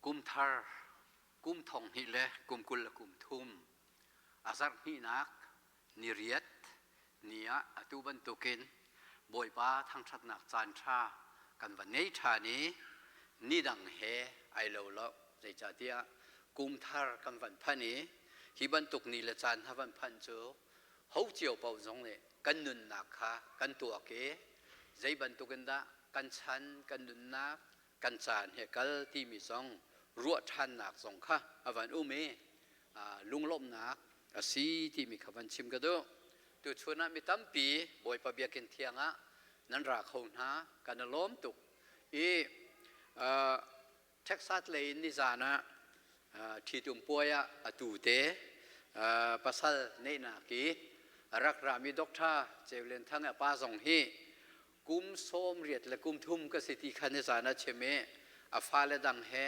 Kum thar kum thong hnih le kum 20 le kum thum a zarh hnihnak ni riat ni ah atu bantukin Bawipa thangṭhatnak caan ṭha kan va nei ṭhan i ni dang he ai lo lo. Zeicahtiah kum thar kan van phanh i hi bantuk ni le caan hna van phanh cu ho cio paoh zong nih kan nunnak kha kan tuak i zei bantukin dah kan chan kan nunnak kan caan he kal timi zong ruah ṭhannak zong kha a van um i lunglawmhnak a si timi kha van chim ka duh. Tuchun ah mi tampi Bawipa biakinn thiang ah nan ra kho hna kan i lawm tuk i Texas lei in nizan ah ṭhitum puai ah atu te pasal neihnak i a rak rami Doctor Ceu Lian Thang a pa zong hi kum 80 le kum thum ka si ti kha nizan ah chim i a fale dang he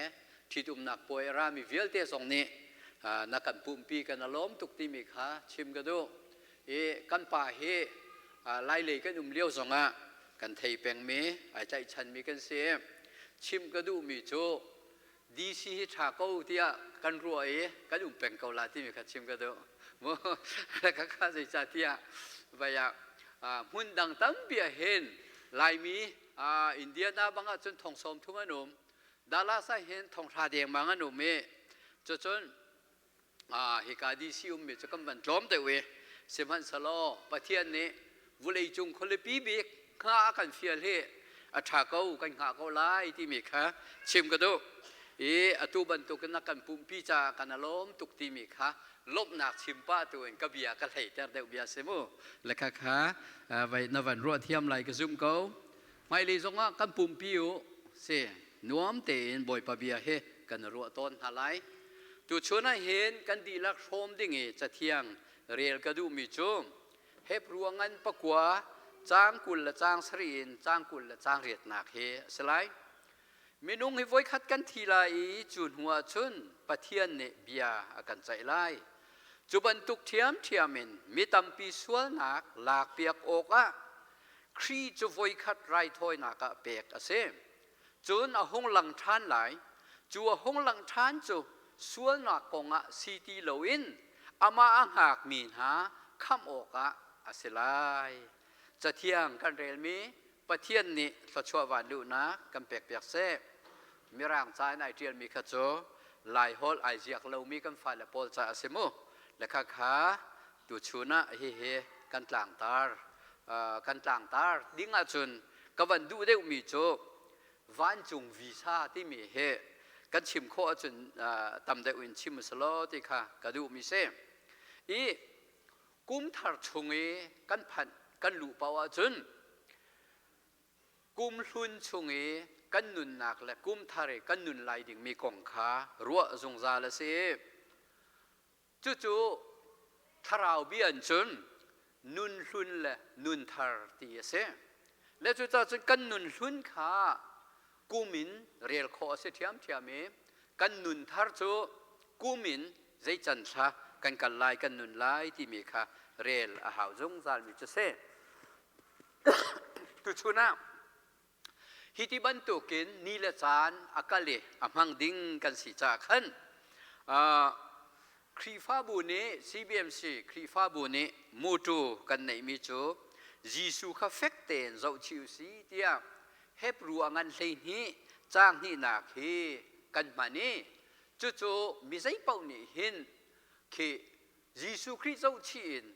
ṭhitumnak puai a rami vialte zong nih na kan pumpi kan a lawm tuk timi kha chim ka duh. I kan pa hi Lailei kan um lio zongah kan thei pengmi ai tlaihchanmi kan si. Chim ka duhmi cu DC hi ṭha ko tiah kan ruah i kan um peng ko la timi kha chim ka duh. Mu khakha zeicahtiah vai ah hmun dang tampi ah hin Laimi Indiana bang ah cun thong sawm thum an um. Dallas ah hin thong hra dengmang an um i cucun hika DC ummi cu kan van tlawm deuh i sihmanhsehlaw Pathian nih vawleicung khualipi bik hngah a kan fial hi a ṭha ko kan hngah ko lai timi kha chim ka duh i atu bantukin a kan pumpi caah kan a lawm tuk timi kha lawmhnak chim pah tu in ka bia ka hleiter deuh bia si mu le kha kha vai na van ruah thiam lai ka zumh ko hmailei zongah kan pumpi u si nuam tein Bawipa bia hi kan ruah tawn hna lai tuchun ah hin kan dihlak hrawm ding i cathiang rel ka duhmi cu Hebru ngan pakua caang 20 le caang sarih in caang 20 le caang riatnak hi a si lai. Minung hi voikhat kan thi lai i cu hnu ah cun Pathian nih bia a kan ceih lai. Cu bantuk ṭhiamṭhiam in mi tampi sualnak lakpiak awkah Khrih cu voikhat raithawinak ah pek a si. Cun a hung lang ṭhan lai. Cu a hung langh ṭhan cu sualnak kongah si ti loin amah a hngakmi hna khamh awkah a si lai. Cathiang kan relmi Pathian nih thluachuah vanluhnak kan pekpiak seh. Mirang ca in ai ṭialmi kha cu Laiholh ai ziak lomi kan fale pawl ca a si mu. Le khakha tuchun ah hihi kan tlangtar kan tlangtar ding ahcun ka van duh deuhmi cu vancung visa timi hi kan chim khawh ahcun tam deuh in chim usalaw ti kha ka duhmi si. I kum thar chung i kan phanh kan luh paoh ahcun kum hlun chung i kan nunnak le kum thar i kan nun lai dingmi kong kha ruah zungzal a si. Cucu thlarau bia in cun nun hlun le nun thar ti a si. Le cucaah cun kan nun hlun kha kum in rel khawh a si ṭhiamṭhiam i kan nun thar cu kum in zei can thla kan kal lai kan nun lai timi kha rel a hau zungzalmi cu si. Tuchun ah Hi ti bantukin ni le caan a kal i a hmang ding kan si caah khan Khrihfabu nih CBMC Khrihfabu nih mutu kan neihmi cu Jesuh kha fek tein zohchih u si tiah Hebru a ngan 12 caang hnihnak hi kan hman i cucu mi zeipaoh nih hin khi Jesuh Khrih zohchih in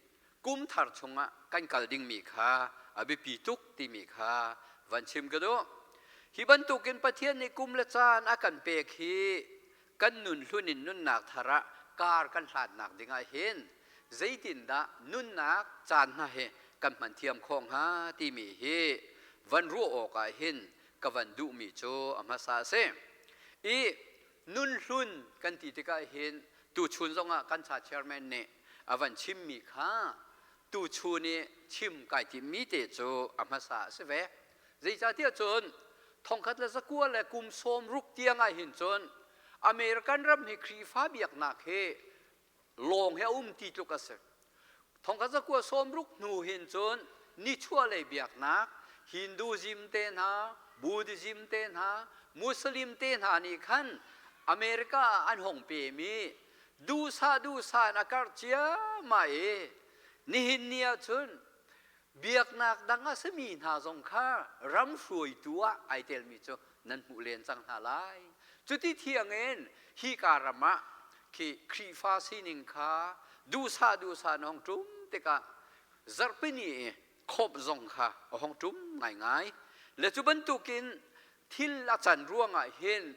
kum thar chungah kan kal dingmi kha a biapi tuk timi kha van chim ka duh. Hi bantukin Pathian nih kum le caan a kan pek hi kan nun hlun in nunnak thar ah kar kan hlannak dingah hin zeitindah nunnak caan hna hi kan hman thiam khawh hnga timi hi van ruah awkah hin ka van duhmi cu a hmasa a si. I nun hlun kan ti tikah hin tuchun zongah kan cha chairman nih a van chimmi kha tuchun i chim kai timmi te cu a hmasa a si ve. Zeicahtiah cun thongkhat le zakua le kum sawm ruk tiang ah hin cun American ram hi Khrihfa biaknak hi lawng he a um ti tluk a si. Thongkhat zakua sawm ruk hnu hin cun nichuahlei biaknak Hinduism te hna, Buddhism te hna, Muslim te hna nih khan America ah an hong pem i duhsah duhsah in a karh ciammah i nihin ni ahcun biaknak dang a simi hna zong kha ram hruaitu ah ai telmi cu nan hmuh len cang hna lai. Cuti thiangin hika ram ah khi Khrihfa sining kha duhsah duhsah in hong ṭum tikah zarhpini i khawp zong kha a hong ṭum ngaingai. Le cu bantukin thil a can ruangah hin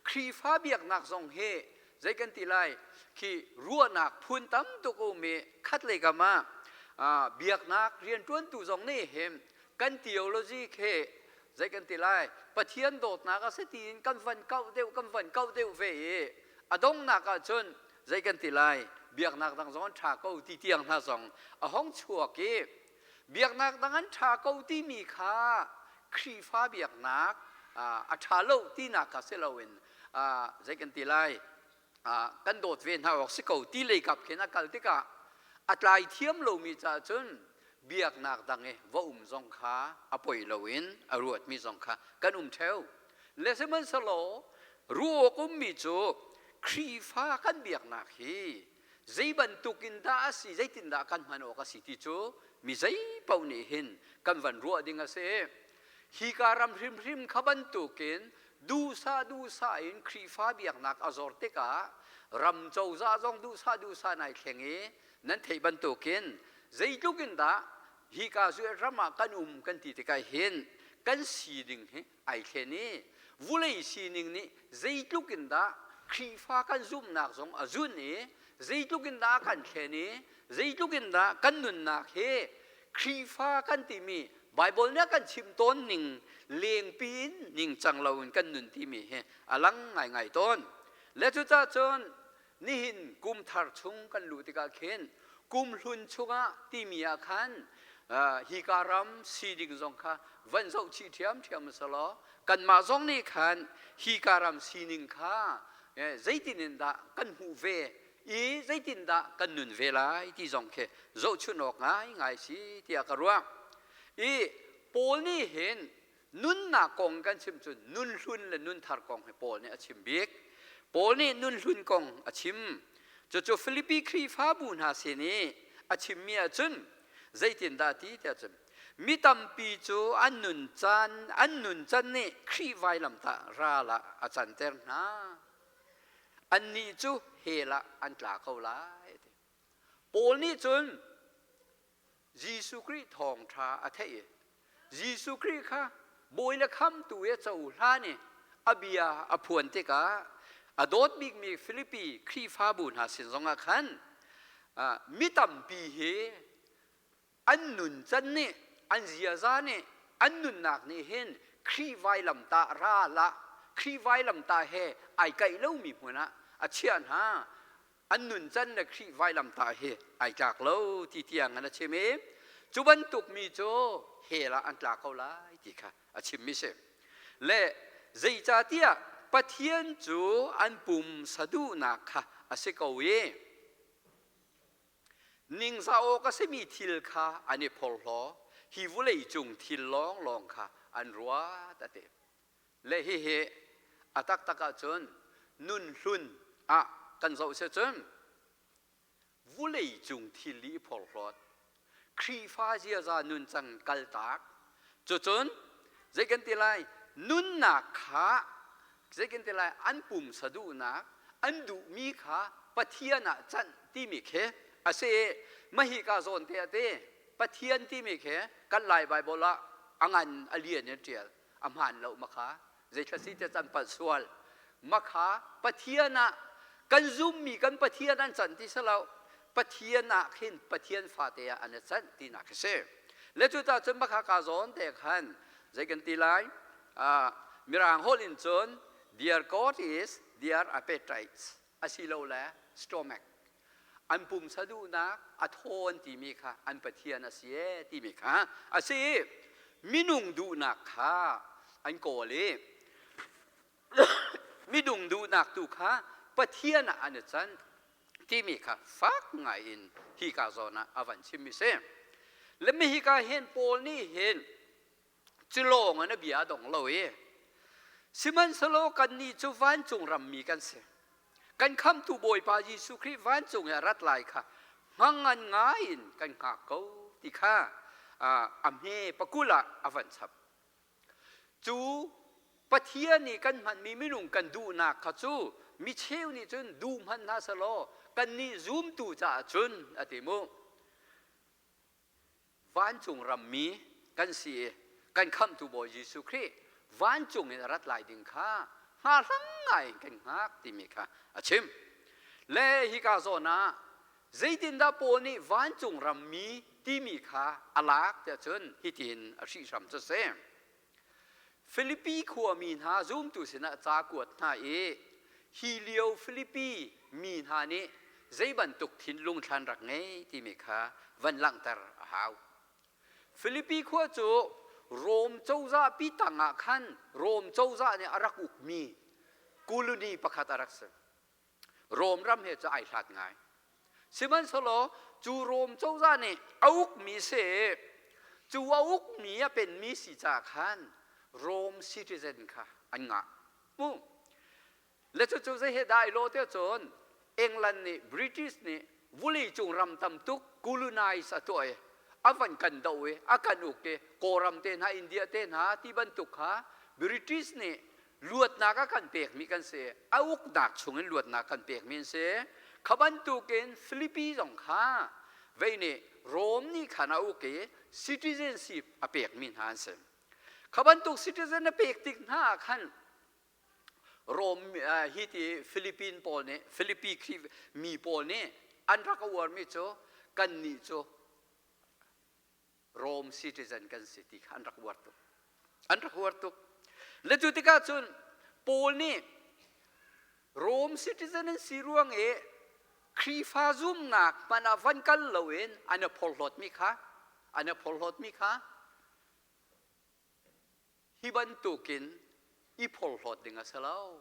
Khrihfa biaknak zong hi zei kan ti lai khi ruahnak phun tam tuk um i khat lei kam ah biaknak rianṭuantu zong nih hin kan theology khi zei kan ti lai Pathian dawtnak a si tiin kan van kauh deuh kan van kauh deuh ve i a donghnak ahcun zei kan ti lai biaknak dang zong an ṭha ko ti tiang hna zong a hong chuak i biaknak dang an ṭha ko timi kha Khrihfa biaknak a ṭha lo tinak kha si loin zei kan ti lai kan dawt ve hna awk si ko ti lei kap khin a kal tikah a tlai thiam lomi caah cun biaknak dang i va um zong kha a poi loin a ruatmi zong kha kan um ṭheo. Le sihmanhsehlaw ruah awk ummi cu Khrihfa kan biaknak hi zei bantuk in dah a si zeitindah kan hman awk a si ti cu mi zei paoh nih hin kan van ruah ding a si. Hika ram hrimhrim kha bantukin duhsah duhsah in Khrihfa biaknak a zor tikah ram cozah zong duhsah duhsah nai thleng i nan theih bantukin zeitluk in dah hika ram ah kan um kan ti tikah hin kan sining hi ai thlen i vulei sining nih zeitluk in dah Khrihfa kan zumhnak zong a zun i zeitluk in dah kan thlen i zeitluk in dah kan nunnak hi Khrihfa kan timi Baibal nih a kan chim tawn ning lengpi in ningcang loin kan nun timi hi a lang ngaingai tawn. Le cucaah cun nihin kum thar chung kan luh tikah khin kum hlun chungah timi ah khan hika ram sining zong kha van zoh chih ṭhiamṭhiam selaw kanmah zong nih khan hika ram sining kha zeitin in dah kan hmuh ve i zeitindah kan nun ve lai ti zong khi zohchunh awk ngaingai si tiah ka ruah. I Paul nih hin nunnak kong kan chim cun nun hlun le nun thar kong hi Paul nih a chim bik. Paul nih nun hlun kong a chim. Cucu Filipi Khrihfabu hna sin i a chimmi ahcun zeitindah ti tiah cun mi tampi cu an nun caan an nun can nih Khrih vailamtah ral ah a canter hna. Annih cu hell ah an tla ko lai. Paul nih cun Jesuh Khrih thawngṭha a theih i Jesuh Khrih kha bawi le khamtu i a cohlan i a bia a phuan tikah a dawt bikmi Filipi Khrihfabu hna sin zongah khan mi tampi hi an nuncan nih an ziaza nih an nunnak nih hin Khrih vailamtah ral ah Khrih vailamtah he ai kaih lomi hmun ah a chiah hna. An nuncan le Khrih vailamtah hi ai tlak lo ti tiang in a chim i cu bantuk mi cu hell ah an tla ko lai ti kha a chimmi si. Le zeicahtiah Pathian cu an pumsa duhnak kha a si ko i ningzah awk a simi thil kha an i phorhlaw hi vulei cung thil lawnglawng kha an ruat a ti. Le hihi a taktak ahcun nun hlun ah kan zoh si cun vulei cung thil i phorhlawt Khrihfa ziaza nuncang kaltak cucun zei kan ti lai nunnak kha zei kan ti lai an pumsa duhnak an duhmi kha Pathian ah canh timi khi a si i mahika zawn te a ti Pathian timi khi kan Lai Baibal ah a ngan a lian in ṭial a hmaan lo makha zeithla si te can palh sual makha Pathian ah kan zummi kan Pathian an can ti si lo Pathian ah khin Pathian fate ah an i canh tinak khi si le cuta cun makha ka zawn te khan zei kan ti lai mirang holh in cun their God is their appetites asilole stomach an pumsa duhnak a thaw an timi kha an pathian a si e timi kha a si i minung duhnak kha an kawl i minung duhnak tu kha pathian ah an i can timi kha fak ngai in hika zawn ah a van chimmi si le mi hika hin Paul nih hin cu lawng in a bia a dong lo i. Sihmanhsehlaw kannih cu vancung rammi kan si. Kan khamtu Bawipa Jesuh Khrih vancung i a rat lai kha hmangan ngai in kan hngak ko ti kha a hme pakul ah a van chap. Cu Pathian nih kan hmanmi minung kan duhnak kha cu mi cheu nih cun duh hmanh hna selaw kannih zumtu caah cun a ti mu. Vancung rammi kan si i kan khamhtu Bawi Jesuh Khrih vancung in a rat lai ding kha hngahhlang ngai in kan hngak timi kha a chim. Le hika zawn ah zeitindah Paul nih vancung rammi timi kha a lak tiah cun hitin a hrihhram cu a si. Filipi khuami hna zumtu sinah ca kuat hna i hi lio Filipi mi hna nih zei bantuk thinlung thlan rak ngei timi kha van langhter a hau. Filipi khua cu Rom cozah pi tangah khan Rom cozah nih a rak ukmi colony pakhat a rak si. Rom ram he cu ai hlat ngai. Sihmanhsehlaw cu Rom cozah nih a ukmi si cu a ukmi a penmi si caah khan Rom citizen kha an ngah. Mu. Le cucu zei he dah ai lawh tiah cun England nih British nih vuleicung ram tam tuk colonize a tuah i a van kan doh i a kan uk i Kawlram te hna India te hna ti bantuk kha British nih luatnak a kan pekmi kan si. A uknak chungin luatnak kan pekmi an si. Kha bantukin Filipi zong kha vei nih Rom nih khan a uk i citizenship a pekmi hna an si. Kha bantuk citizen a pek tik hna ah khan Rom hi ti Philippine pawl nih Philippi mi pawl nih an rak uarmi cu kannih cu Rome citizen kan si ti kha an rak uar tuk. An rak uar tuk. Le cu tikah cun Paul nih Rome citizen an si ruang i Khrihfa zumnak hmanh ah van kal loin an i phorhlawtmi kha an i phorhlawtmi kha Hi bantukin i phorhlawt ding a si lo.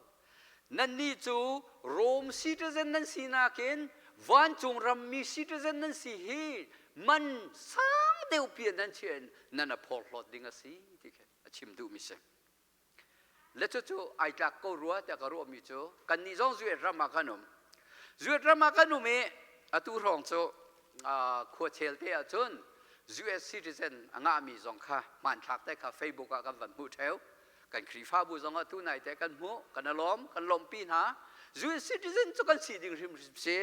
Nannih cu Rom citizen nan sinak in vancung rammi citizen nan si hi man sang deuh pi nan chiah in nan a phorhlawt ding a si ti khi a chim duhmi si. Le cucu ai tlak ko rua tiah ka ruahmi cu kannih zong Zuet ram ah kan um. Zuet ram ah kan um i atu hrawng cu khua chel te ahcun US citizen a ngahmi zong kha hmanthlak te kha Facebook ah kan van hmuh theo. Kan Khrihfabu zong ah tu nai te kan hmuh, kan alawm, kan lawmhpi hna. US citizen cu kan si ding hrimhrim si.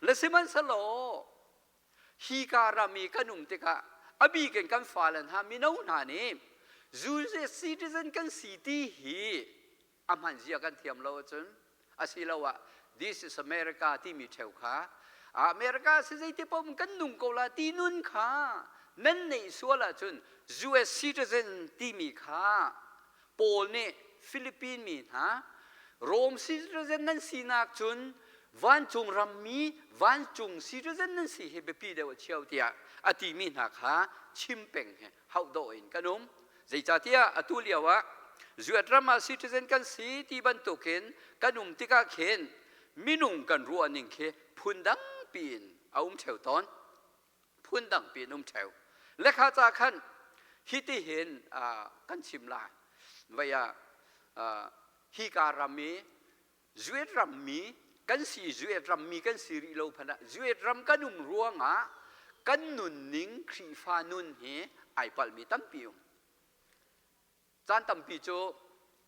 Le sihmanhsehlaw hi ka ram i kan um tikah a bik in kan fale hna mino hna nih US citizen kan si ti hi a hman zia kan thiam lo ahcun asiloah this is America timi ṭheu kha America si zeiti paoh kan nung ko la ti nun kha nan neih sual ahcun US citizen timi kha Paul nih Philippine mi hna Rome citizen nan sinak cun vancung rammi vancung citizen nan si hi biapi deuh a cheu tiah a timi hna kha chim peng he hauh dawh in kan um. Zeicahtiah atu lio ah Zuat ram ah citizen kan si ti bantukin kan um tikah khin minung kan ruah ning khi phundang piin a um ṭheo tawn. Phundang piin um ṭheo. Lekha ca khan hitihin kan chim lai. Vei ah hika ram i Zuet rammi kan si Zuet rammi kan si rih lo phan ah Zuet ram kan um ruangah kan nunning Khrihfa nun hi ai palhmi tampi um. Caan tampi cu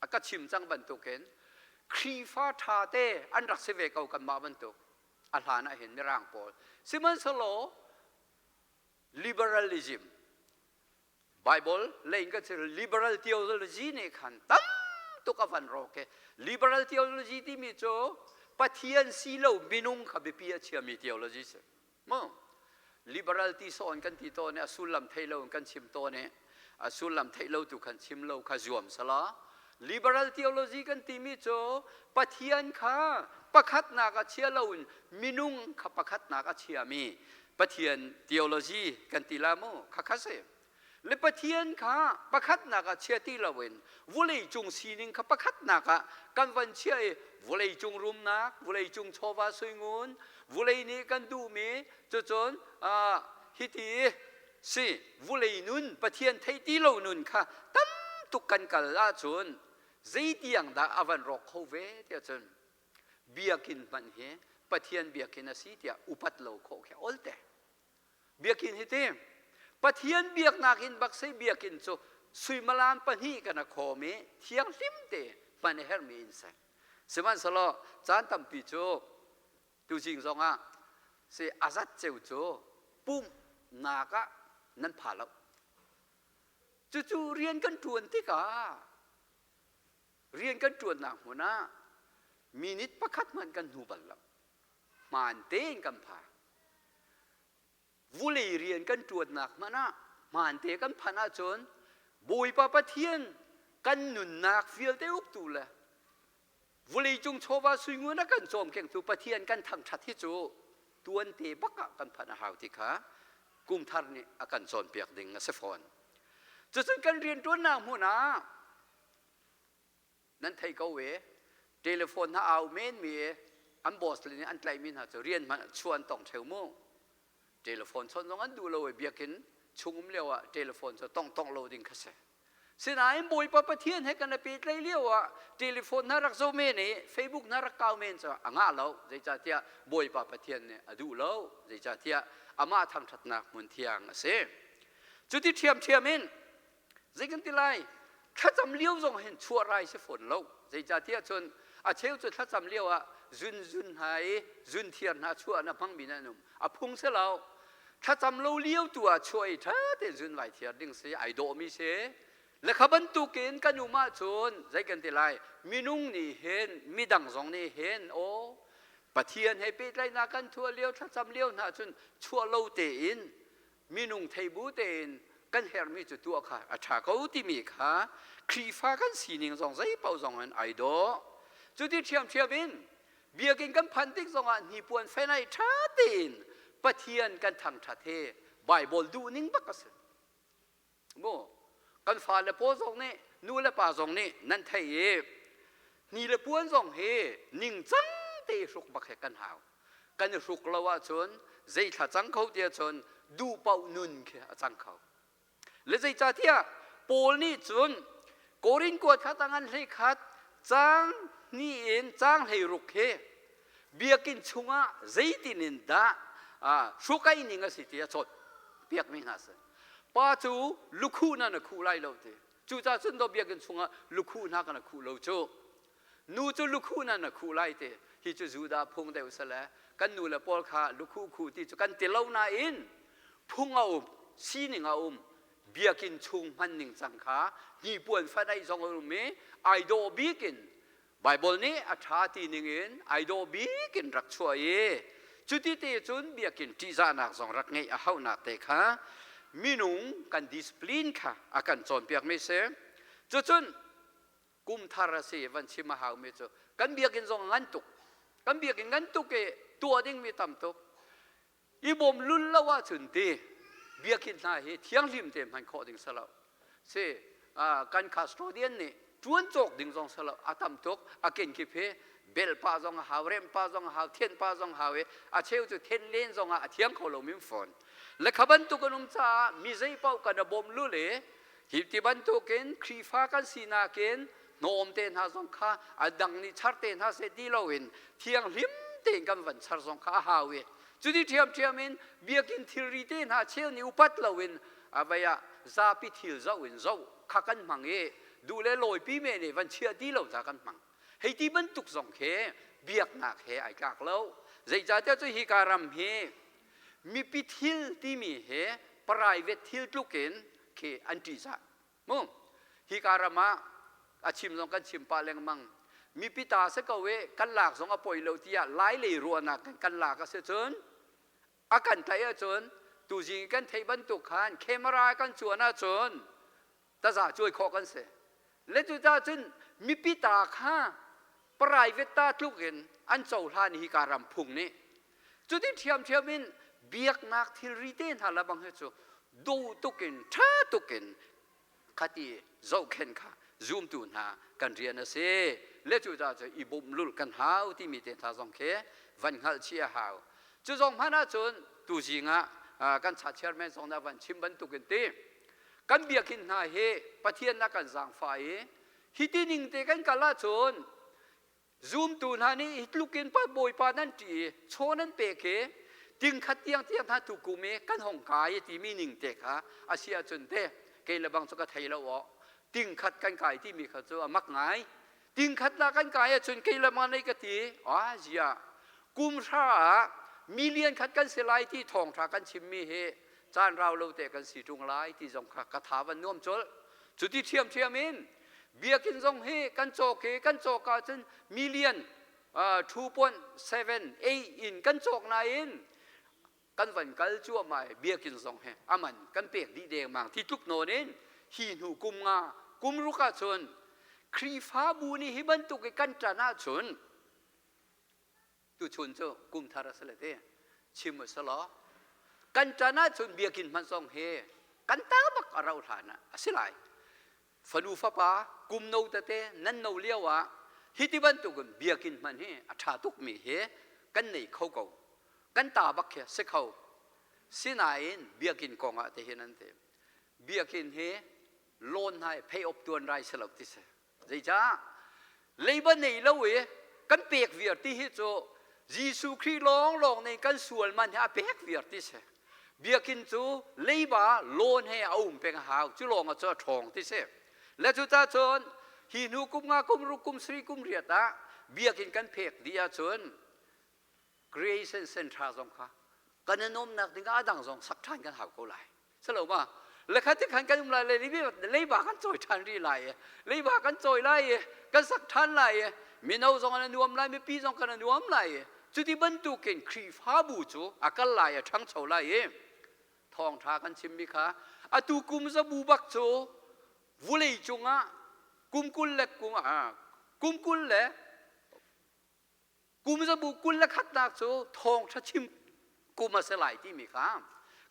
a ka chim cang bantukin Khrihfa ṭha te an rak si ve ko kanmah bantuk a hlan ah hin Mirang pawl. Sihmanhsehlaw liberalism Bible lei in kan chim liberal theology nih khan tam tuk a van rawk i liberal theology timi cu Pathian si lo minung kha biapi a chiami theology si mu liberal ti sawn kan ti tawn i a sullam thei lo in kan chim tawn i a sullam theih lo tu khan chim lo kha zuam sala liberal theology kan timi cu Pathian kha pakhatnak a chia lo in minung kha pakhatnak a chiami Pathian theology kan ti la mu khakha si le Pathian kha pakhatnak ah chia ti loin vulei cung sining kha pakhatnak ah kan van chia i vulei cung rumnak vulei cung chawva suingun vulei nih kan duhmi cucun hiti si vulei nun Pathian theih ti lo nun kha tam tuk kan kal ahcun. Zeitiang dah a van rawk kho ve tiah cun biakinn hmanh hi Pathian biakinn a si tiah upat lo khawh khi olte. Biakinn hi ti Pathian biaknak in bak sei biakinn cu suimalam pahnih kan a khawm i thianghlim te hman a herhmi in si. Sihmanhsehlaw caan tampi cu tuzing zongah si azat ceu cu pumhnak ah nan pha lo. Cucu rian kan ṭuan tikah rian kan ṭuannak hmun ah minute pakhat hmanh kan hnu bal lo. Hmaan tein kan pha. Vulei rian kan ṭuannak hmanh ah hmaan te kan phanh ahcun Bawipa Pathian kan nunnak vialte uktu le Vawleicung chawva suingun a kan cawmkengtu Pathian kan thangṭhat hi cu tuante bak ah kan phanh a hau ti kha kumthar nih a kan cawnpiak ding a si fawn. Cucun kan rianṭuannak hmun ah nan thei ko e, telephone hna au menmi an boss le nih an tlaihmi hna cu rian hmanh chuah an tong ṭheu mu. Telephone chawnh zong an duh lo i biakinn chung um lio ah telephone cu tong tong lo ding kha si. Sinain Bawipa Pathian he kan i pehtlaih lio ah telephone hna rak zoh men i Facebook hna rak kau men cu a ngah lo. Zeicahtiah Bawipa Pathian nih a duh lo. Zeicahtiah amah thangṭhatnak hmun thiang a si. Cuti ṭhiamṭhiam in zei kan ti lai thlacam lio zong hin chuah rai si fawn lo. Zeicahtiah cun a cheu cu thlacam lio ah zun zun hna i zun thiar hna chuah na hmangmi nan um. A phung si lo. Thlacam lo lio tu ah chuah i ṭha tein zun vai thiar ding si ai dawhmi si. Le kha bantukin kan um ahcun zei kan ti lai minung nih hin midang zong nih hin aw Pathian he pehtlaihnak kan thuah lio thlacam lio hna cun chuah lo tein minung thei bu tein kan herhmi cu tuah kha a ṭha ko timi kha Khrihfa kan sining zong zei paoh zong in ai dawh. Cuti ṭhiamṭhiam in Biakinn kan phanh tik zongah hnipuan fenai ṭha tein Pathian kan thangṭhat hi Baibal duhning bak a si. Mu kan fale pawl zong nih nu le pa zong nih nan theih i hni le puan zong hi ningcang te i hruk bak he kan hau. Kan i hruk lo ahcun zei thla cang kho ti ahcun duh paoh nun khi a cang kho. Le zeicahtiah Paul nih cun Korin kuat kha tangan hlei khat caang hnih in caang 16 hi biakinn chungah zeitin in dah hrukaih ning a si ti a cawnpiakmi hna a si. Pa cu lukhuh na na khuh lai lo ti. Cucaah cun daw biakinn chungah lukhuh hna kan khuh lo cu. Nu cu lukhuh na na khuh lai ti. Hi cu Judah phung deuh sale kan nu le pawl kha lukhuh khuh ti cu kan ti lo nain phung a um, sining a um, biakinn chung hman ning cang kha hnipuan fanaih zong a um i ai dawh bik in Baibal nih a ṭha ti ning in ai dawh bik in rak chuah i cuti te cun biakinn ṭihzahnak zong rak ngeih a hauhnak te kha minung kan discipline kha a kan cawnpiakmi si. Cucun kum thar a si van chim a haumi cu kan biakinn zong a ngan tuk. Kan biakinn ngan tuk i tuah dingmi tam tuk. I bawm lul lo ahcun ti biakinn hna hi thianghlim te hman khawh ding si lo. Si kan custodian nih ṭuan cawk ding zong si lo a tam tuk a kenkip hi bel pah zong a hau remh pah zong a hau thianh pah zong a hau i a cheu cu then len zong ah a thiang kho lo min fawn le kha bantuk an um caah mi zei paoh kan a bawm lul i hi ti bantukin Khrihfa kan sinak in hnawm te hna zong kha a dang nih char te hna seh ti loin thianghlim tein kan van char zong kha a hau i cuti ṭhiamṭhiam in biakinn thilri te hna cheu nih upat loin a vei ah zapi thil zoh in zoh kha kan hmang i duh le lawipi men i van chiah ti lo hna kan hmang hei ti bantuk zong khi biaknak he ai tlak lo zeicahtiah cu hika ram hi mipi thil timi he private thil tluk in khi an ṭihzah mu hika ram ah a chim zong kan chim pah lengmang mipi ta si ko i kan lak zong a poi lo tiah lai lei ruahnak kan lak a si cun a kan tlaih ahcun tuzing kan theih bantuk khan camera kan cuan ahcun taza cuai khawh kan si le cucaah cun mipi ta kha private ta tluk in an cohlan hi ka ram phung nih cuti ṭhiamṭhiam in biaknak thilri te hna le bang hi cu do tuk in ṭha tuk in khati zohkhenh kha zumtu hna kan rian a si le cucaah cu i bawmh lulh kan hau timi te hna zong khi van hngalh chih a hau cu zong hmanh ahcun tuzing ah kan cha chairman zong nih van chim bantuk in ti kan biakinn hna hi Pathian a kan zaangfah i. Hi ti ning te kan kal ahcun zumtu hna nih hi tluk in Bawipa nan ṭih i chaw nan pek i tingkhat tiang tiang hna tu kum i kan hong kai timi ning te kha a si ahcun te kei le bang cu ka thei lo aw tingkhat kan kai timi kha cu a mak ngai. Tingkhat la kan kai ahcun kei le ma nei ka ti a zia kum hra ah million khat kan si lai ti thawngṭha kan chimmi hi caan rau lo te kan si ṭung lai ti zong kha ka tha van nuam colh. Cuti ṭhiamṭhiam in biakinn zong hi kan cawk i kan cawk ahcun million 2.7 8 in kan cawk nain kan van kal cuahmah i biakinn zong hi a man kan pek dih dengmang ti tluk nawn in hi hnu kum nga kum ruk ahcun Khrihfabu nih hi bantuk i kan ṭan ahcun tuchun cu kum thar a si le te chim u selaw kan ṭan ahcun biakinn hmanh zong hi kan ta bak a rauh hlan ah a si lai. Fanu fapa kum no tete nan no lio ah hi ti bantukin biakinn hmanh hi a ṭha tukmi hi kan nei kho ko, kan ta bak khi si kho. Sinain biakinn kong ah te hin an ti biakinn hi loan hna i pay off tuan rai si lo ti si. Zeicah? Leiba nei lo i kan pek viar ti hi cu Jesuh Khrih lawnglawng nih kan sual man hi a pek viar ti si. Biakinn cu leiba loan he a um peng a hau, cu lawng ah cu a ṭhawng ti si. Le cucaah cun hi hnu kum nga kum ruk kum sari kum riat ah biakinn kan phek dih ahcun Creation Center zong kha kan i nuamnak ding ah a dang zong sak ṭhan kan hau ko lai. Salo ma lekhat te khan kan um lai le leiba kan cawi ṭhan rih lai i leiba kan cawi lai i kan sak ṭhan lai i mino zong an nuam lai, mipi zong kan nuam lai i cuti bantukin Khrihfabu cu a kal lai, a ṭhangcho lai i thawngṭha kan chimmi kha atu kum zabu bak cu vulei cungah kum kul le kum kul le kum zabu 21nak cu thawngṭha chim kum a si lai timi kha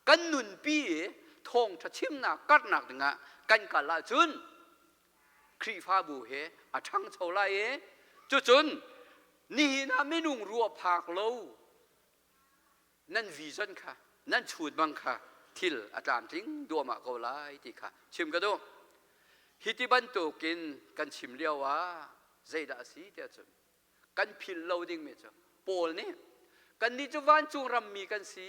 kan nunpi i thawngṭha chimnak karhnak dingah kan kal ahcun Khrihfabu he a ṭhangcho lai i cucun nihin ah minung ruah phak lo nan vision kha nan chut bang kha thil a tlamtling duahmah ko lai ti kha chim ka duh. Hi ti bantukin kan chim lio ah zeidah a si tiah cun kan philh lo dingmi cu Paul nih kannih cu vancung rammi kan si,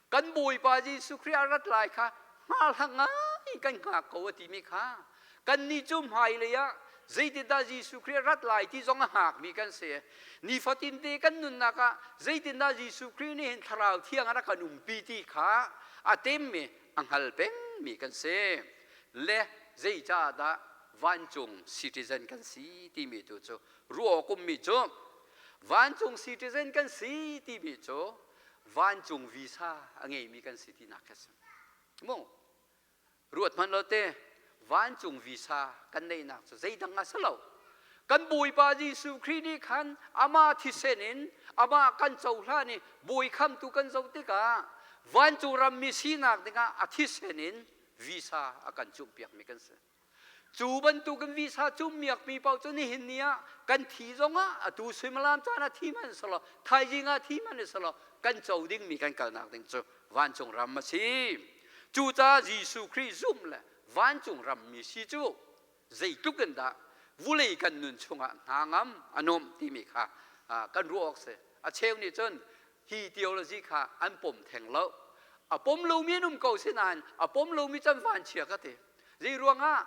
kan Bawipa Jesuh Khrih a rat lai kha hngahhlang ngai kan hngak ko a timi kha kannih cu hmailei ah zeitindah Jesuh Khrih a rat lai ti zong a hngakmi kan si. Nifatin te kan nunnak ah zeitindah Jesuh Khrih nih hin Thlarau Thiang a rak kan umpi ti kha a temmi a hngal pengmi kan si. Le zeicah dah vancung citizen kan si timi tu cu ruah awk ummi cu vancung citizen kan si timi cu vancung visa a ngeimi kan si tinak kha si mu. Ruat hmanh lo te, vancung visa kan neihnak cu zeidang a si lo, kan Bawipa Jesuh Khrih nih khan amah thisen in amah kan cohlan i bawi khamtu kan zoh tikah vancung rammi sinak dingah a thisen in visa a kan cumhpiakmi kan si. Cu bantukin visa cummiakmi paoh cu nihin ni ah kan thi zongah atu suimilam caan ah thi hmanh selaw thaizing ah thi hmanh selaw kan co dingmi kan kalnak ding cu vancung ram a si. Cucaah Jesuh Khrih zumh le vancung rammi si cu zeitluk in dah vulei kan nun chungah hna ngam a nuamh timi kha kan ruah awk si. A cheu nih cun hi theology kha an pom theng lo. A pom lomi an um ko si nain a pom lomi can vanchia ka ti. Zei ruangah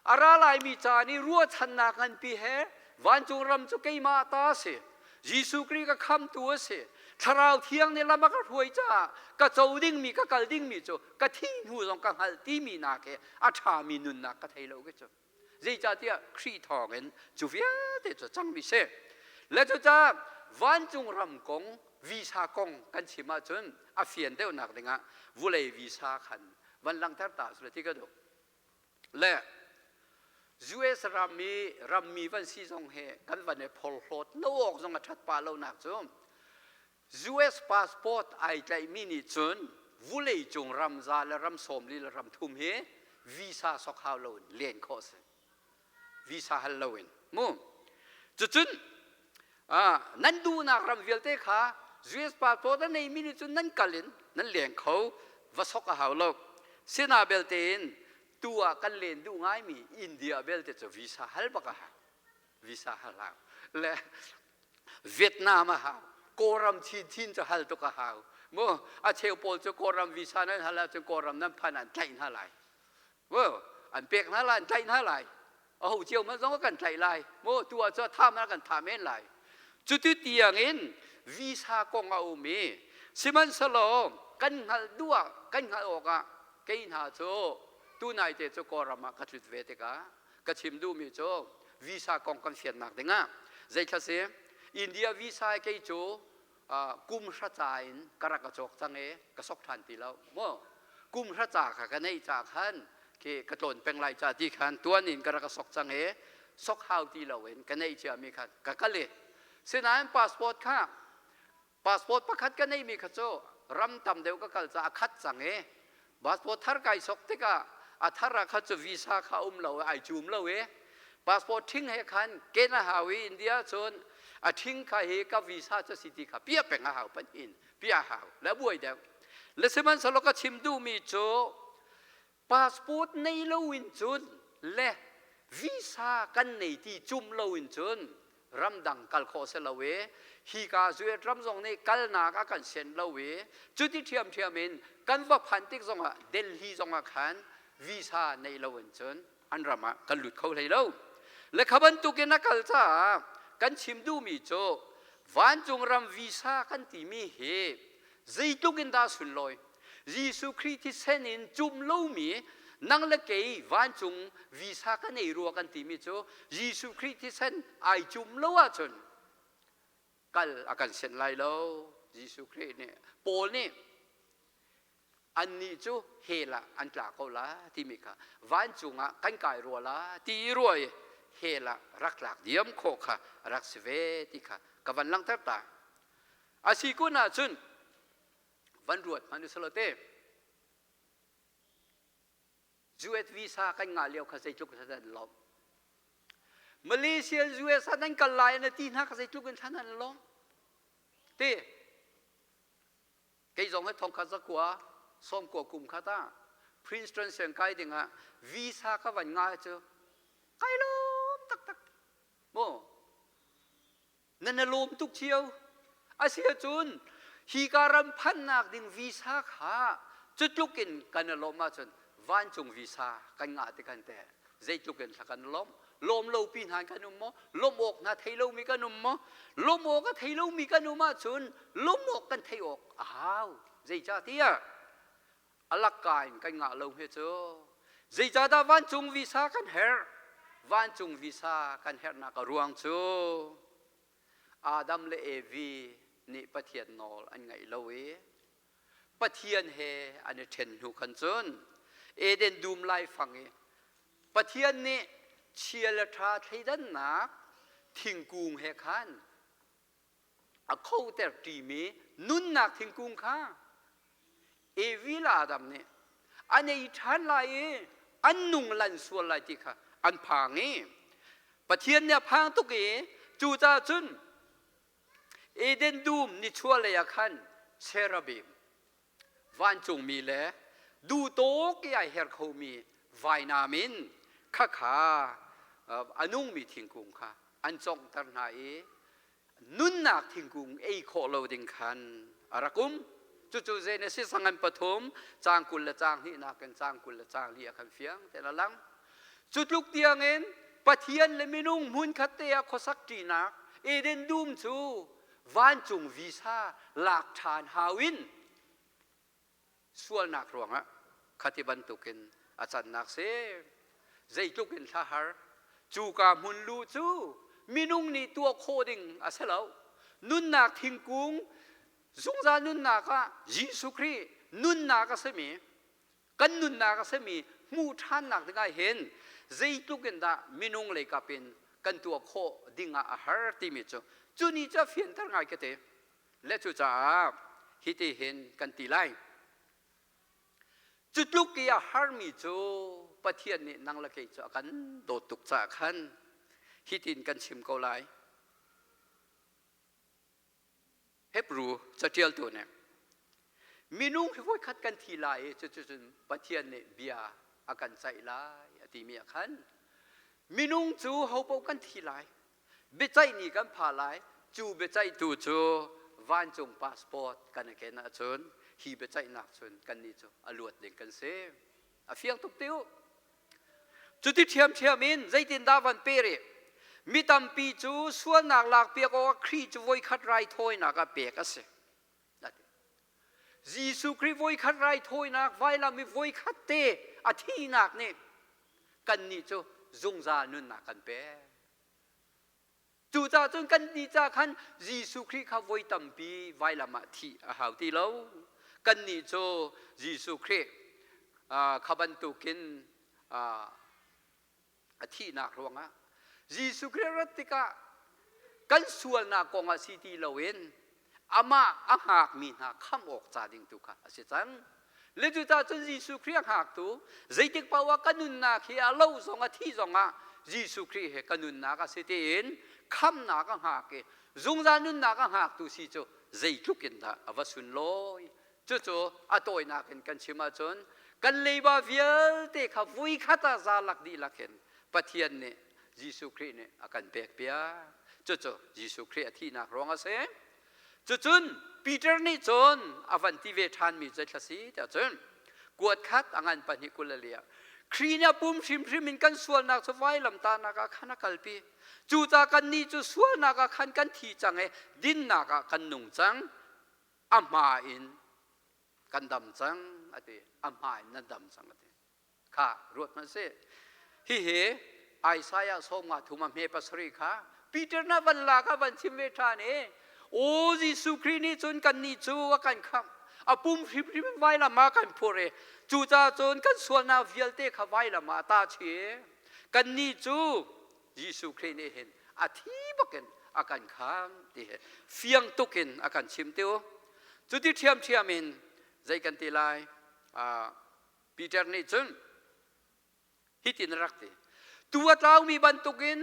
a ra laimi ca nih ruahchannak nganpi he vancung ram cu keimah ta a si, Jesuh Khrih ka khamtu a si, Thlarau Thiang nih lam a ka hruai caah ka co dingmi ka kal dingmi cu ka thi hnu zong ka hngalh timi nak he a ṭhami nunnak ka thei lo ke cu. Zeicahtiah Khrih thawngin cu vialte cu cangmi si. Le cucaah vancung ram kong visa kong kan chim ahcun a fian deuhnak dingah vulei visa khan van langhter ta sule ti ka duh. Le US ram i rammi van si zong hi kan van i phorhlawt lo awk zong a ṭhat pah lonak cu US passport ai tlaihmi nih cun vulei cung ram za le ram 40 le ram thum hi visa sok hau loin len khawh si, visa hal loin mu. Cucun nan duhnak ram vialte kha US passport a neimi nih cun nan kal in nan leng kho, va sok a hau lo. Sina belte in. Tu ah kan len duh ngaimi India belte cu visa hal bak a hau. Visa hal hau. Le Vietnam a hau. Kawlram chinchin cu hal tuk a hau. Mu a cheu pawl cu Kawlram visa nan hal ahcun Kawlram nan phan an tlaih hna lai. Mu an pek hna lai, an tlaih hna lai. A ho cio man zong kan tlaih lai. Mu tu ah cu tha man kan tha men lai. Cuti tiang in visa kong a um i sihmanhsehlaw kan hngalh duh ah kan hngalh awk ah kei hna cu tunai te cu Kawlram ah ka tlut ve tikah ka chim duhmi cu visa kong kan fiannak dingah zeithla si India visa kei cu kum hra ca in ka rak a cawk cang i ka sok ṭhan ti lo mu kum hra ca kha ka neih ca khan khi ka tlawn peng lai ca ti khan tuan in ka rak a sok cang i sok hau ti lo in ka neih ciami khan ka kal i sinain passport kha passport pakhat ka neihmi kha cu ram tam deuh ka kal caah a khat cang i passport thar kai sok tikah a thar ah kha cu visa kha um lo ai cum lo i passport ṭhing he khan ken a hau i India cun a ṭhing kha hi ka visa cu si ti kha piah peng a hau pan in piah a hau le buai deuh le sihmanhsehlaw ka chim duhmi cu passport nei lo in cun le visa kan nei ti cum lo in cun ramdang kal khawh si lo i hika Zuet ram zong nih kalnak a kan sian lo i cuti ṭhiamṭhiam in kan va phan tik zongah Delhi zongah khan visa nei lo in cun an ram ah kan lut kho hlei lo. Le kha bantukin a kal caah kan chim duhmi cu vancung ram visa kan timi hi zeitluk in dah sunlawi Jesuh Khrih thisen in cumh lomi nang le kei vancung visa kan ei rua kan timi cu Jesuh Khrih thisen ai cum lo ahcun kal a kan senh lai lo. Jesuh Khrih nih Paul nih annih cu hell ah an tla ko la timi kha vancung ah kan kai rua la ti i rua i hell ah rak tlak diam khawh kha rak si ve ti kha ka van langhter ta. A si kun ahcun van ruat hmanh usalaw te US visa kan ngah lio kha zeitluk in an lawmh. Malaysia US ah nan kal lai na ti hna kha zeitluk in thlan an lawmh. Ti kei zong hi thongkhat zakua sawmkua kum khat ah Princeton siang kai dingah visa ka van ngah cu kai lawm taktak. Mu Nan i lawm tuk cio. Asiahcun hika ram phannak ding visa kha cutluk in kan i lawmh ahcun vancung visa kan ngah ti kan teh zeitluk in thla kan lawmh. Lawm lo pi hna kan um maw? Lawmh awk hna thei lomi kan um maw? Lawmh awk a thei lomi kan um ahcun lawmh awk kan theih awk a hau. Zeicahtiah a lakka in kan ngah lo he cu zeicahdah vancung visa kan herh? Vancung visa kan herhnak a ruang cu Adam le Evi nih Pathian nawl an ngaih lo i Pathian he an i ṭhen hnu khan cun Eden dum laifang i Pathian nih chia le ṭha thleidannak thingkung he khan a khoter ṭimi nunnak thingkung kha Evi le Adam nih an ei ṭhan lai i an nung lan sual lai ti kha an phang i Pathian nih a phang tuk i cucaah cun Eden dum nichuahlei ah khan cherubim vancungmi le duhtawk i ai her khomi vainam in khakha a nungmi thingkung kha an conghter hna i nunnak thingkung ei khawh lo ding khan a rak um. Cucu Genesis sangan pathum caang 20 le caang hnihnak in caang 20 le caang li ah khan fiang tein a lang. Cu tluk tiangin Pathian le minung hmunkhat te ah khuasak ṭinak Eden dum cu vancung visa lak ṭhan hau in sualnak ruangah khati bantukin a cannak si. Zeitluk in thla har cuka hmun lu cu minung nih tuah khawh ding a si lo. Nunnak thingkung zungzal nunnak ah Jesuh Khrih nunnak a simi kan nunnak a simi hmuh ṭhannak dingah hin zeitluk in dah minung leikap in kan tuah khawh dingah a har timi cu cu ni cu a fianter ngai ka ti. Le cucaah hiti hin kan ti lai. Cu tluk i a harmi cu Pathian nih nang le kei cu a kan dawt tuk caah khan hitin kan chim ko lai. Hebru caṭialtu nih minung hi voikhat kan thi lai i cuticun Pathian nih bia a a kan caih lai a timi ah khan minung cu hopaoh kan thi lai, biaceih ni kan pha lai. Cu biaceihtu cu vancung passport kan i ken ahcun hi biaceihnak cun kannih cu a luat ding kan si. A fiang tuk ti u. Cuti ṭhiamṭhiam in zeitindah van pe rih? Mi tampi cu sualnak lakpiak awkah Khrih cu voikhat raithawinak ah pek a si. Jesuh Khrih voikhat raithawinak vailam i voikhat te a thihnak nih kannih cu zungzal nunnak kan pek. Cucaah cun kannih ca khan Jesuh Khrih kha voi tampi vailam ah thih a hau ti lo. Kannih cu Jesuh Khrih kha bantukin a thihnak ruangah Jesuh Khrih rat tikah kan sualnak kong ah si ti loin amah a hngakmi hna khamh awk ca ding tu kha a si cang. Le cucaah cun Jesuh Khrih a hngaktu zeitik paoh ah ka nunnak hi a lo zong a thi zong ah Jesuh Khrih he ka nunnak a si tiin khamnak a hngak i zungzal nunnak a hngaktu si cu zeitluk in dah a va sunlawi. Cucu a tawinak in kan chim ahcun kan leiba vialte kha vuikhat ah za lak dihlak in Pathian nih Jesuh Khrih nih a kan pek piak. Cucu Jesuh Khrih a thihnak ruang a si. Cucun Peter nih cun a van ti ve ṭhanmi cu thla si tiah cun kuat khat a ngan pahnih kul a liah. Khrih nih a pum hrimhrim in kan sualnak cu vailamtahnak ah khan a kalpi. Cucaah kannih cu sualnak ah khan kan thi cang i dinnak ah kan nung cang. A hma in kan dam cang a ti. A hma in nan dam cang a ti. Kha ruat hmanh sih. Hihi Isaiah sawmnga thum a hme pasarih kha Peter na van lak ah van chim ve ṭhan i aw Jesuh Khrih nih cun kannih cu a kan khamh, a pum hrimhrim in vailam ah kan phur i cucaah cun kan sualnak vialte kha vailam ah a tahchi. Kannih cu Jesuh Khrih nih hin a thi bakin a kan khamh ti hi fiang tuk in a kan chim tiu. Cuti ṭhiamṭhiam in zei kan ti lai? Peter nih cun hitin a rak ti: Tuu a tlaumi bantukin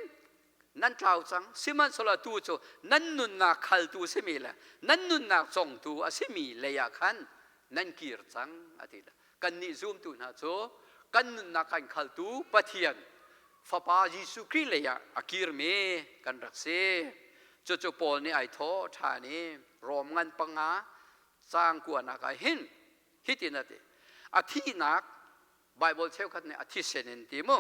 nan tlau cang, sihmanhsehlaw tuu cu nan nunnak khaltu a simi le nan nunnak congtu a simi lei ah khan nan kir cang, a ti. Kannih zumtu hna cu kan nunnak kan khaltu Pathian Fapa Jesuh Khrih lei ah a kirmi kan rak si. Cucu Paul nih ai thawh ṭhan i Rom ngan panga caang kuanak ah hin hitin a ti: A thihnak, Bible cheukhat nih a thisen in ti mu,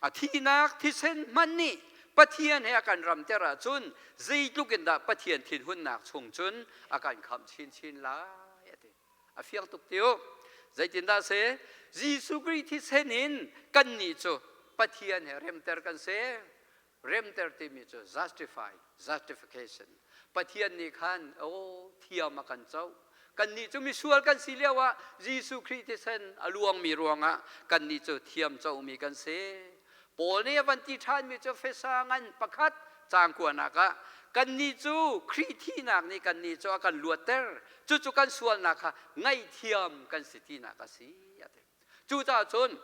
a thihnak thisen hmanh nih Pathian he a kan ramter ahcun zeitluk in dah Pathian thinhunnak chung cun a kan khamh chinchin lai, a ti. A fiang tuk ti u. Zeitindah si? Jesuh Khrih thisen in kannih cu Pathian he remter kan si. Remter timi cu justify, justification. Pathian nih khan aw thiam a kan coh. Kannih cu misual kan si lio ah Jesuh Khrih thisen a luangmi ruangah kannih cu thiam comi kan si. Paul nih a van ti ṭhanmi cu Efesa ngan pakhat caang kuanak ah kannih cu Khrih thihnak nih kannih cu a kan luatter. Cucu kan sualnak kha ngaihthiam kan si tinak a si, a ti. Cucaah cun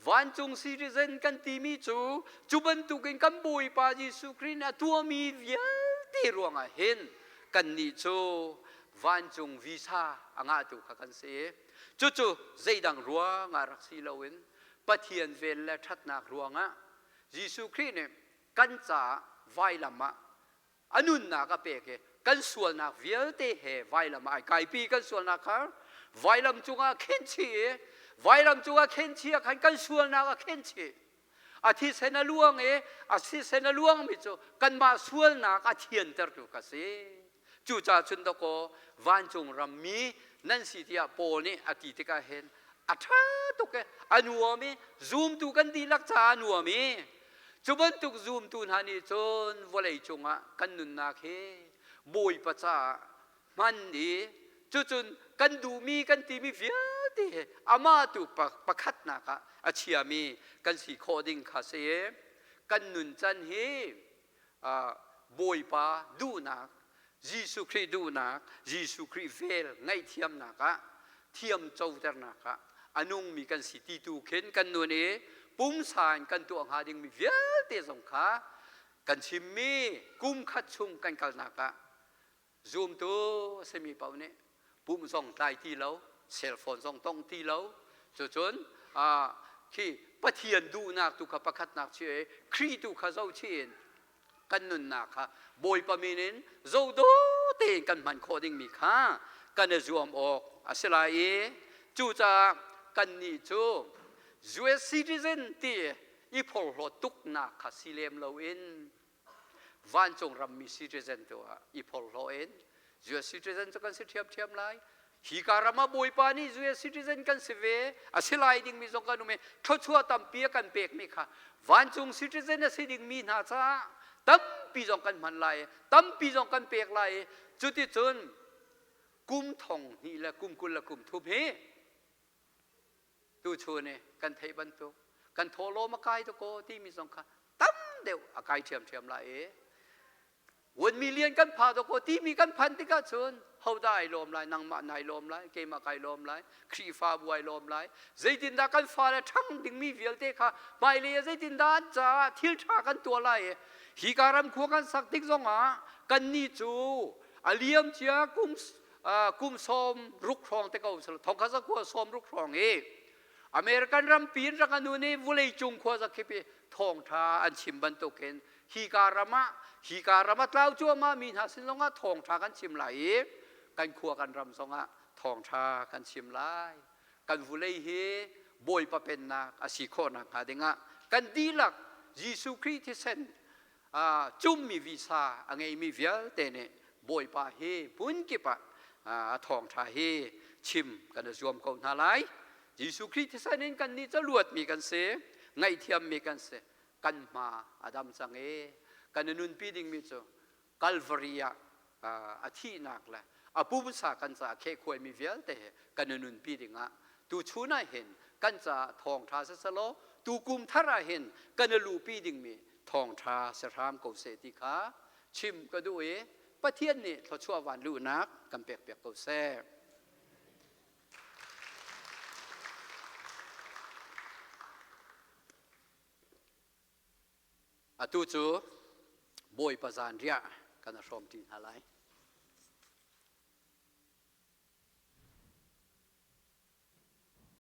vancung citizen kan timi cu cu bantukin kan Bawipa Jesuh Khrih nih a tuahmi vialte ruangah hin kannih cu vancung visa a ngahtu kha kan si. Cucu zeidang ruangah rak si loin Pathian vel le ṭhatnak ruangah Jesuh Khrih nih kan caah vailam ah a nunnak a pek i kan sualnak vialte he vailam ah ai kaipi. Kan sualnak kha vailam cungah khenchih i vailam cungah khenchih ah khan kan sualnak a khenchih, a thisen a luang i a thisen a luangmi cu kanmah sualnak a thiantertu kha si. Cucaah cun dakaw vancung rammi nan si tiah Paul nih a ti tikah hin a ṭha tuk i a nuam i zumtu kan dihlak caah a nuam i cu bantuk zumtu hna nih cun vawlei cungah kan nunnak hi Bawipa caah hman i cucun kan duhmi kan timi vialte hi amah tu pakhatnak ah a chiami kan si khawh ding kha si. Kan nun can hi Bawipa duhnak, Jesuh Khrih duhnak, Jesuh Khrih vel ngaihthiamnak ah, thiam coternak ah a nungmi kan si ti tu khin kan nun i pumsa in kan tuah hnga dingmi vialte zong kha kan chimmi kum khat chung kan kalnak ah zumtu a simi paoh nih pumh zong tlai ti lo, cell phone zong tong ti lo, cucun. Khi Pathian duhnak tu kha pakhatnak chi i Khrih tu kha zohchih in kan nunnak kha Bawipa min in zodaw tein kan hman khawh dingmi kha kan i zuam awk a si lai i cucaah kannih cu US citizen ti i phorhlawt tuknak kha si lem loin vancung rammi citizen tu ah i phorhlaw in US citizen cu kan si ṭhiamṭhiam lai. Hi ka ram ah Bawipa nih US citizen kan si ve a si lai dingmi zong kan um i thluachuah tampi a kan pekmi kha vancung citizen a si dingmi hna caah tampi zong kan hman lai i tampi zong kan pek lai i cuticun kum thong hnih le kum 20 le kum thum hi tuchun i kan theih bantuk kan thawhlawm a kai dakaw timi zong kha tam deuh a kai ṭhiamṭhiam lai i 1 million kan pha dakaw timi kan phan tikah cun hodah ai lawm lai? Nangmah nai lawm lai, keimah kai lawm lai, Khrihfabu ai lawm lai. Zeitindah kan fale ṭhang dingmi vialte kha hmailei ah zeitindah an caah thil ṭha kan tuah lai i hi ka ram khua kan sak tik zongah kannih cu a liam cia kum 60 hrawng te ko 1960 hrawng i American rampi in rak anu nih vulei cung khua zakip i thawngṭha an chim bantukin hi ka ram ah tlau cuahmah mi hna sin zongah thawngṭha kan chim lai i kan khua kan ram zongah thawngṭha kan chim lai. Kan vulei hi Bawipa pennak a si khawh nakhnga dingah kan dihlak Jesuh Khrih thisen cummi visa a ngeimi vialte nih Bawipa hi hmun kip ah a thawngṭha hi chim kan i zuam ko hna lai. Jesuh Khrih thisen in kan nih cu luatmi kan si, ngaihthiammi kan si, kan hma a dam cang i kan i nunpi dingmi cu Calvary ah a thihnak le a pumsa kan caah khehkhuaimi vialte he kan i nunpi dingah tuchun ah hin kan caah thawngṭha siselaw tukum thar ah hin kan i luhpi dingmi thawngṭha si hram ko seh ti kha chim ka duh i Pathian nih thluachuah van luhnak kan pekpiak ko seh. Atu cu Bawipa zanriah kan hrawm ṭi hna lai.